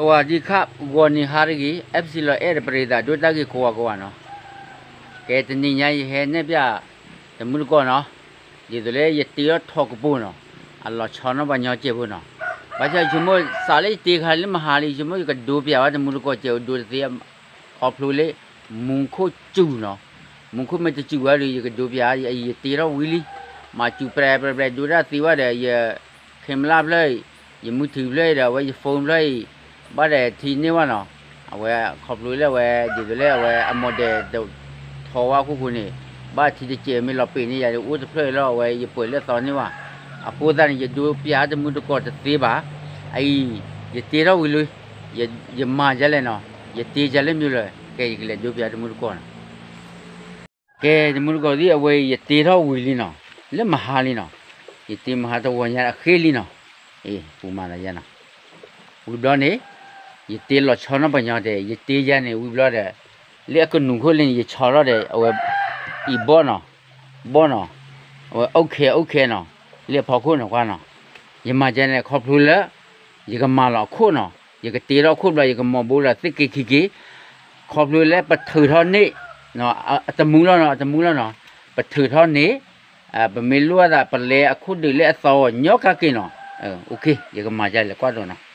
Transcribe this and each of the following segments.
สวัสดีครับ ဂီၤနံၤဟါတဂ့ၤ FC လီၤအဲၣ်ဒီးပရ့သးဒိၣ်တၢ်ဂ့ၤကိးဂၤကိးဂၤနီၤ, ကဲတနံၤညါယဟဲနဲၣ်ဖျါ တမူတကိးနီၤ, ဒ်သိးလၢယတ့ထီၣ်ထိးကပိာ်နီၤ, အလီၤဆီနီၣ်ပှၤညီစဲးဖိနီၤ, ဘၣ်ဆၣ်ယဆိကမိၣ်စးလၢယတ့ခါလၢမဟါလံ ယဆိကမိၣ်ယကဒိပၠးဝဲတမူတကိးစဲးအိၣ်ဒိတသ့ ခီဖျိလၢ မူခိၣ်စူၣ်နီၤ, မူခိၣ်မ့ၢ်တစူၣ်ဝဲဒီး ယကဒိပၠး ယတ့ထီၣ်ဝံၤလံ, မၤစူၣ်ပြဲးပြဲးပြဲးဒိတၢ်သ့ဝဲဒီး ယ camera ဖျၢၣ်အံၤ, ယမုၢ်ထံဖျၢၣ်အံၤဒီး အဝဲယ phone ဖျၢၣ်အံၤ, ဘၣ်ဒီးထံန့ၢ်ဝဲနီၤ, အဝဲခီဖျိလၢအဝဲ ဒ်သိးလၢအဝဲအ model တထီဝဲအခိၣ်ဃိန့ၣ်, ဘၣ်ထံတစဲးမ့ၢ်လီၤပ့ၤန့ၢ်ယၤဒီး အိၣ်တဖျၢၣ်အံၤလီၤ အဝဲယပှဲၤလၢအသီန့ၢ်ဝဲ, အဃိသတးန့ၣ် ယဒိပၠးတမူတကိးတသ့ဘၣ်, အအံၤ ယတ့ထီၣ်ဝံၤလံ, ယမၤဒ်လဲၣ်နီၤ, ယတ့ဒ်လဲၣ်မ့ၢ်လၢ ကဲယကလဲၤဒိပၠးတမူတကိးနီၤ ကဲတမူတကိးသ့ၣ် အဝဲယတ့ထီၣ်ဝံၤလံနီၤ, လၢမဟါလံနီၤ, ယတ့မဟါတဝီၤညါအဃ့လံနီၤ, အ့ၣ် ပူၤမၤသးယါနီၤ, ဝံၤဘျီန့ၣ်, ယတ့လီၤဆီနီၣ်ပှၤညီတဲ ယတ့ယါန့ၣ် ဝံၤဘျီဒီး, လၢအကနူၤခိၣ်လၢန့ၣ် ယဆီထီၣ်ဒီး အဝဲ, အံၤဘီၣ်နီၤ, ဘီၣ်နီၤ, အဝဲအိၣ်ခဲအိၣ်ခဲနီၤ, လၢအဖီခိၣ်နီၤကွၢ်နီၤ, ယမၤဒ်န့ၣ်ခီဖျိလၢ ယကမၤလီၤအခိၣ်နီၤ, ယကတ့ထီၣ်အခိၣ်ဘျီ ယကမၤဘိလီၤသ့ၣ်က့ၤခံက့ၤ, ခီဖျိလၢပထုးထီၣ်န့ၢ်, အတမူလီၤနီၤ အတမူလီၤနီၤ, ပထုးထီၣ်န့ၢ်, ပမ့ၢ်လိၣ်အသး ပလဲအခိၣ်ဒုးလၢအသီအီၤညီကါက့ၤနီၤ, ယကမၤဒ်လဲၣ်ကွၢ်ဒိးနီၤ,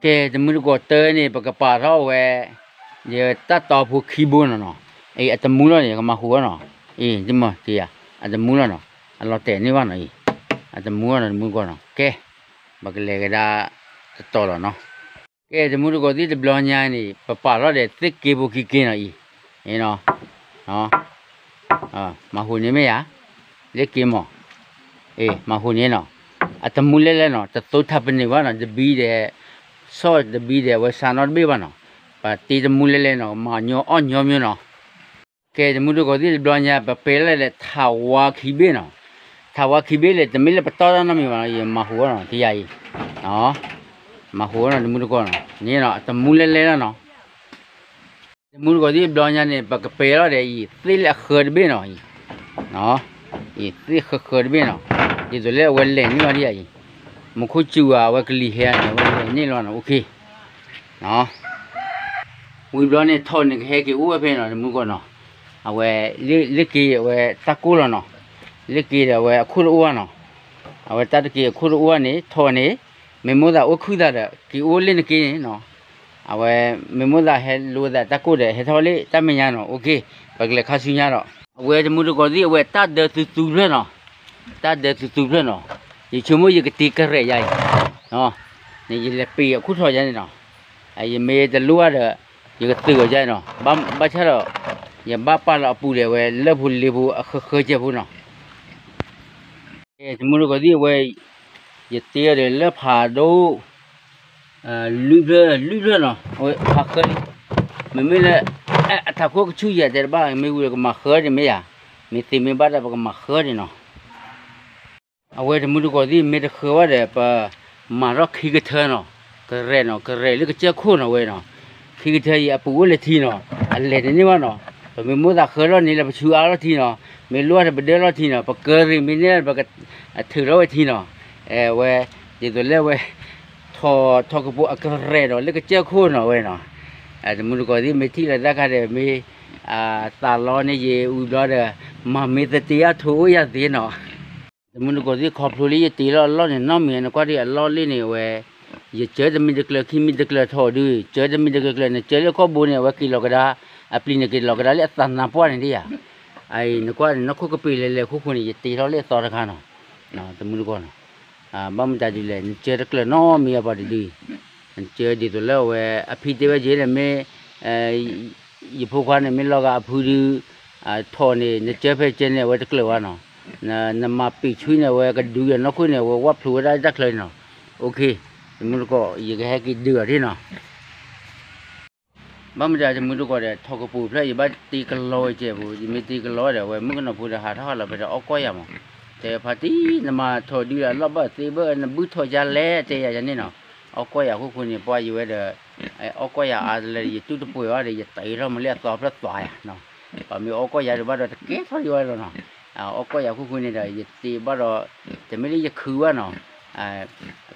ကဲတမူတကိးတၢ်န့ၣ် ပကပာ်ထီၣ်ဝဲ, ယတၢ်တီဖိခံဘိနီၤနီၤ, အတမူလီၤန့ၣ် ယကမၤဟူးအီၤနီၤ, အ့ၣ် အတမူလီၤနီၤ, အလီၤတဲာ်န့ၢ်ဘၣ်နီၤအံၤ, အတမူလီၤနီၤ တမူတကိးနီၤ, ကဲ, ပကလဲၤကဒါတတီၤလီၤနီၤ, ကဲတမူတကိးသ့ၣ်တဘျီညါန့ၣ် ပပာ်ထီၣ်ဒီးသ့ၣ်က့ဖိခံက့နီၤအံၤ, မၤဟူးန့ၢ်မ့ၢ်ယါ, လ့က့မီၤ, အ့ၣ် မၤဟူးန့ၢ်နီၤ, အတမူလဲလဲနီၤ တသိထးပန့ၢ်ဘၣ်နီၤ တဘံဒီး, ဆီၣ်တဘံဒီး အဝဲစးနီတဘ့ၣ်ဘၣ်နီၤ, ပတ့တမူလဲလဲနီၤ မၤညီအီၣ်ညီမ့ၢ်နီၤ ကဲတမူတကိးသ့ၣ်တဘျီညါ ပပဲလီၤဒီးထးဝါခံဘ့ၣ်နီၤ, ထးဝါခံဘ့ၣ်လဲၣ် တမ့ၢ်လၢပတီၢ်တၢ်နီတမံၤဘၣ်နီၤ ယမၤဟူးအီၤနီၤ တယၤအံၤ, မၤဟူးအီၤနီၤ တမူတကိးနီၤ န့ၣ်နီၤ အတမူလဲလဲလီၤနီၤ, တမူတကိးသ့ၣ်တဘျီညါန့ၣ် ပကပဲလီၤဒီးအံၤ သ့ၣ်လၢအဃၢတဘ့ၣ်နီၤအံၤ, အံၤသ့ၣ်ဃၢဃၢတဘ့ၣ်နီၤ, ဒ်သိးလၢအဝဲလဲၤန့ၢ်လီၤဒ်အံၤ, မူခိၣ်စူၣ်ဧါ အဝဲကလံၤဟဲန့ၣ် အဝဲလဲၤန့ၢ်လီၤနီၤ အိၣ်ခ့ ဝံၤဘျီန့ၣ် ထိးန့ၣ်ကဟဲက့ၤအိၣ်ဝဲဖဲနီၤ တမူတကိးနီၤ, အဝဲ, လ့ၣ်က့အဝဲတၢ်ကိၢ်လီၤနီၤ, လ့ၣ်က့ဒီးအဝဲအခိၣ်တအိၣ်ဘၣ်နီၤ, အဝဲတၢ်တက့ၤအခိၣ်တအိၣ်ဘၣ်န့ၣ် ထိးန့ၣ်, မ့ၢ်မိၣ်သးအိၣ်ခုၣ်သးဒီး က့ၤအိၣ်လ့ၣ်နက့န့ၣ်နီၤ, အဝဲ, မ့ၢ်မိၣ်သးဟဲလိသးတၢ်ကိၢ်ဒီး ဟဲထီၣ်လ့ၣ်တၢ်မဲာ်ညါနီၤ အိၣ်ခ့, ပကလဲၤခါဆူညါဒီး, အဝဲတမူတကိးသ့ၣ် အဝဲတၢ်ဒၢသုသူဖျၢၣ်နီၤ, တၢ်ဒၢသုသူဖျၢၣ်နီၤ, ယဆိကမိၣ်ယကတ့ကရဲးယါအံၤ, န့ၣ်ယလဲၤပ့ၤအခိၣ်ထီၣ်ယါန့ၣ်နီၤ, ယမ့ၢ်တလိၣ်ဘၣ်ဒီး, ယကသုးအီၤယါနီၤ, ဘၣ်ဆၣ်ဒီး, ယဘၣ်ပာ်လီၤအပူၤဒီး အဝဲလၢၢ်ဖိလ့ဖိအဃၢဃၢကဲဖိနီၤ တမူတကိးသ့ၣ်အဝဲ, ယတ့အီၤဒီးလၢဖးဒိၣ်, လွံၢ်ဖျၢၣ်လွံၢ်ဖျၢၣ်နီၤ အဝဲဖးဃၢလံ, မ့မ့ၢ်လၢ, အထးခိၣ်ကဆူၣ်ယၤတဲတဘၣ် မ့ၢ်ဝံၤဒီးကမၤဃၢဒံးမ့ၢ်ယၤ, မ့ၢ်သ့မ့ၢ်ဘၣ်ဒီးပကမၤဃၢဒံးနီၤ အဝဲတမူတကိးသ့ၣ်မ့ၢ်တဃၢဘၣ်ဒီး ပမၤထီၣ်ခံကထၢနီၤ, ကရဲးနီၤ ကရဲးလၢကစၢၢ်ခိၣ်နီၤဝဲနီၤ, ခံကထၢအံၤအပူၤအိၣ်လၢထံနီၤ, အလဲၤတန့ၢ်ဘၣ်နီၤ, ပမ့ၢ်မိၣ်သးဃၢထီၣ်န့ၣ်လၢပဆူအါထီၣ်ထံနီၤ, မ့ၢ်လိၣ်ဒီးပဒၢလီၤထံနီၤ ပကၢရ့ၣ်မ့ၢ်န့ၢ်ပက, ထုးထီၣ်ဝဲထံနီၤ, အဝဲ, ဒ်သိးလၢအဝဲ, ထိး, ထိးကပိာ်အကရဲးနီၤ လၢကစၢၢ်ခိၣ်နီၤဝဲနီၤ, တမူတကိးသ့ၣ်မ့ၢ်ထံၣ်လီၤတၢ်ခါဒီးမ့ၢ်, သးလီန့ၢ်ယဝံၤဘျီဒီး, မၤမ့ၢ်သတ့အထိးအိၣ်ယၤသ့နီၤ တမူတကိးသ့ၣ်ခီဖျိလၢယတ့ထီၣ်အလီၢ်န့ၣ် နီၢ်မံၤနကွၢ်ဒံးအလီၢ်လ့ၣ်န့ၣ်အဝဲ, ယစၢတမံၤတကျၢၤခံမံၤတကျၢၤထီၣ်ဒုး စၢတမံၤတကျၢၤကျၢၤ နစၢလၢခီၣ်ဘိန့ၣ် အဝဲက့ၤလီၤကဒါ, အပျံၤန့ၣ်က့ၤလီၤကဒါလၢအသးနါပှၢ်န့ၣ်ဒ်ယၤ, အံၤနကွၢ်န့ၣ် နီၢ်ခိၣ်ကပ့ၤလဲၤလဲၤခိၣ်ခိၣ်န့ၣ် ယတ့ထီၣ်လၢအသီတခါနီၤ, တမူတကိးနီၤ, ဘၣ်မတၤဒ်လဲၣ် နစၢတကျၢၤနီတမံၤအပှၤတဒု, နစၢဒ်သိးလၢအဝဲအဖံတဲဝဲက့ၤလၢမ့ၢ် ယဖိခွါန့ၣ်မ့ၢ်လီၤဂာ်အဖုဒုး, ထိးန့ၣ် နစၢဖဲစၢန့ၣ် အဝဲတကျၢၤဘၣ်နီၤ, နမၤပံာ်ဆူန့ၣ် အဝဲကဒုးယၤနီၢ်ခိၣ်န့ၣ် အဝဲဝၣ်ဖျိးဝဲဒၣ်တၢ်ချၢန့ၣ်နီၤ, အိၣ်ခ့, တမူတကိး ယကဟဲက့ၤဒုးအီၤဒ်နီၤ ဘၣ်မတၤတမူတကိးဒီး ထိးကပူၤဖျၢၣ် ယဘၣ်တ့ကလီဝဲကဲပူၤ ယမ့ၢ်တ့ကလီဒီး အဝဲမုၣ်ကနီၤဖိဒီးဟးထီၣ်ဟးလီၤဖဲဒီးအီၣ်ကီၢ်ယၤမး, တဲဖါတံၢ် နမၤထိးဒုးဒီးလီၢ်ဘၣ်သ့ဘၣ် နဘုၣ်ထိးယါလဲၣ် တဲယၤယၤန့ၣ်နီၤ, အီၣ်ကီၢ်ယၤခိၣ်ခိၣ်န့ၣ် ပှၤယဝဲဒီး, အီၣ်ကီၢ်ယၤအါတလၢ ယတူၢ်တပှဲၤဘၣ်ဒီး ယတအံၤထီၣ်မးလၢအသီဖျၢၣ်သွါယၤနီၤ, ပှၤမ့ၢ်အီၣ်ကီၢ်ယၤဒုးဘၣ်ဒီးတကဲထီၣ်ယဝဲလီၤနီၤ, အီၣ်ကီၢ်ယၤခိၣ်ခိၣ်န့ၣ်ဒီး ယတ့ဘၣ်ဒီး, တမ့ၢ်လၢယခုဘၣ်နီၤ,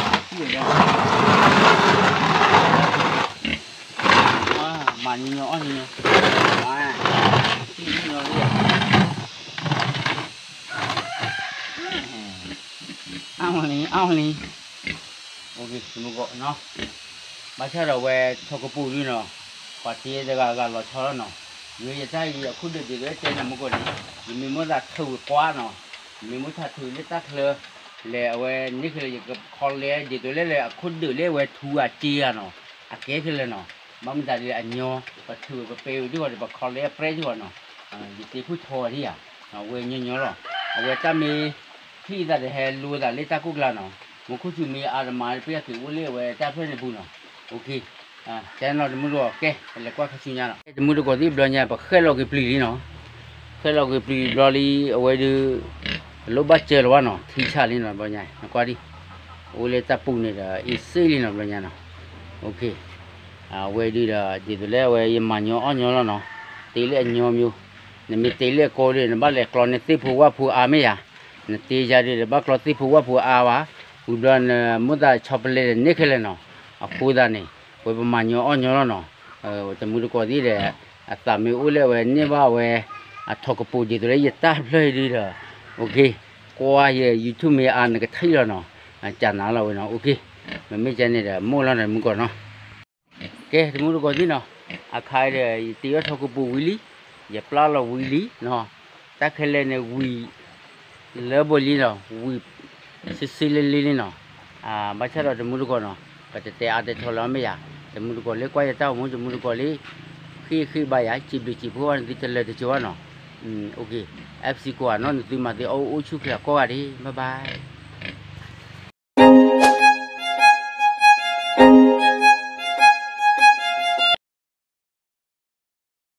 မၤညီညီအီၣ်ညီညီ, မၤ, ညီညီလံ, အီၣ်လံ အီၣ်လံ, တမူတကိးနီၤ, ဘၣ်ဆၣ်ဒီးဝဲထီၣ်ကပူၤဒုနီၤ, ပှၤတ့တဂၤဂၤလီၤဆီလီၤနီၤ, ယယတၢ်အံၤအခိၣ်ဒုးဒ်သိးတဲနၤမူကိးန့ၣ်, ယမ့ၢ်မိၣ်သးထုးကွၢ်နီၤ, မ့ၢ်မိၣ်သးထုးလၢတၢ်ချၢ, လဲၤအဝဲန့ၣ်ခဲလၢာ်ယကခီလဲဒ်သိးလၢလဲၤအခိၣ်ဒုးလၢအဝဲထူအစ့ဧါနီၤ, အကဲခဲလၢာ်နီၤ, ဘၣ်မတၤဒ်လဲၣ်အညီ, ပထုးပပ့ၤဝံၤဒ်ဂီၤဒီး ပခီလဲအပြဲဒ်ဂီၤနီၤ, ယတ့ဖုၣ်ထီဒံဧါ, ဝဲညီညီလီၤ, အဝဲတၢ်မ့ၢ် ထံၣ်သးဒီးဟဲလိသးလၢတၢ်ကိၢ်ကျါနီၤ, မူခိၣ်စူၤမ့ၢ်အါတမၤ ပယၢ်က့ၤအိၣ်လၢအဝဲတၢ်ဖျၢၣ်န့ၣ်ပူၤနီၤ, ကဲနီၤ တမူတကိး ကဲ ပလဲၤကွၢ်ခါဆူညါနီၤ, တမူတကိးသ့ၣ်ဘျီညါ ပဃဲၣ်လီၤက့ၤပျံၤလံနီၤ, ဃဲၣ်လီၤက့ၤပျံၤဘျီလံ အဝဲဒုး လိၣ်ဘၣ်စၢၤလီၤဘၣ်နီၤ ထံဆးလံနီၤ ဘျီညါ နကွၢ်ဒံး, အိၣ်လၢတၢ်ပူၤန့ၣ်ဒီး အ့စ့လံနီၤ ဘျီညါနီၤ, အဝဲဒုးဒီး ဒ်သိးလၢအဝဲယမၤညီအီၣ်ညီလီၤနီၤ, တ့လၢအညီမၠိ, နမ့ၢ်တ့လၢအကိးဒီး နဘၣ်လဲၤကျီန့ၢ်သ့ၣ်ဖိဝၣ်ဖိအါမ့ၢ်ယၤ, နတ့ယၤဒုးဒီး ဘၣ်ကျီသ့ၣ်ဖိဝၣ်ဖိအါဘၣ်, ဝံၤဘျီနမိၣ်သးဆီပလဲဒီးန့ၢ်ခဲလၢာ်နီၤ, အဃိသတးန့ၣ် ပဝဲပမၤညီအီၣ်ညီလီၤနီၤ, တမူတကိးသ့ၣ်ဒီး အသးမ့ၢ်အိၣ်လၢအဝဲန့ၢ်ဘၣ်ဝဲ အထီၣ်ကပူၤဒ်သိးလၢယတၢ်ဖျၢၣ်ဒုးဒီး, ကွၢ်ယ YouTube မ့ၢ်အါနကထံၣ်လီၤနီၤ, ကနၤလီၤဝဲနီၤ, မ့မ့ၢ်ကဲန့ၣ်ဒီး မိၢ်လီၤနီၤ တမူတကိးနီၤ ကဲ တမူတကိးသ့ၣ်နီၤ, အခါဒီး ယတ့အီၣ်ထီၣ်ကပူၤဝံၤလံ, ယပျၢ်လီၤဝံၤလံနီၤ, တၢ်ခဲလၢာ်န့ၣ်ဝံၤ လၢဘိလံနီၤ, ဝံၤ စ့စ့လ့လ့လံနီၤ, ဘၣ်ဆၣ်ဒီးတမူတကိးနီၤ, ပတတဲအါတဲထီလၢၤမ့ၢ်ယၤ, တမူတကိးလၢကွၢ်ယတၢ်အိၣ်မူ တမူတကိးလၢ ဃ့ဃ့ဘါယၤ စံးဘျုးစံးဖှိၣ်ဘၣ်နသုတလၢတကၠိဘၣ်နီၤ, အ့ၣ် FC ကိးဂၤနီၤ နသုမၤသ့အီၣ်အိၣ်ဆူၣ်ချ့ကိးဂၤဒဲး bye bye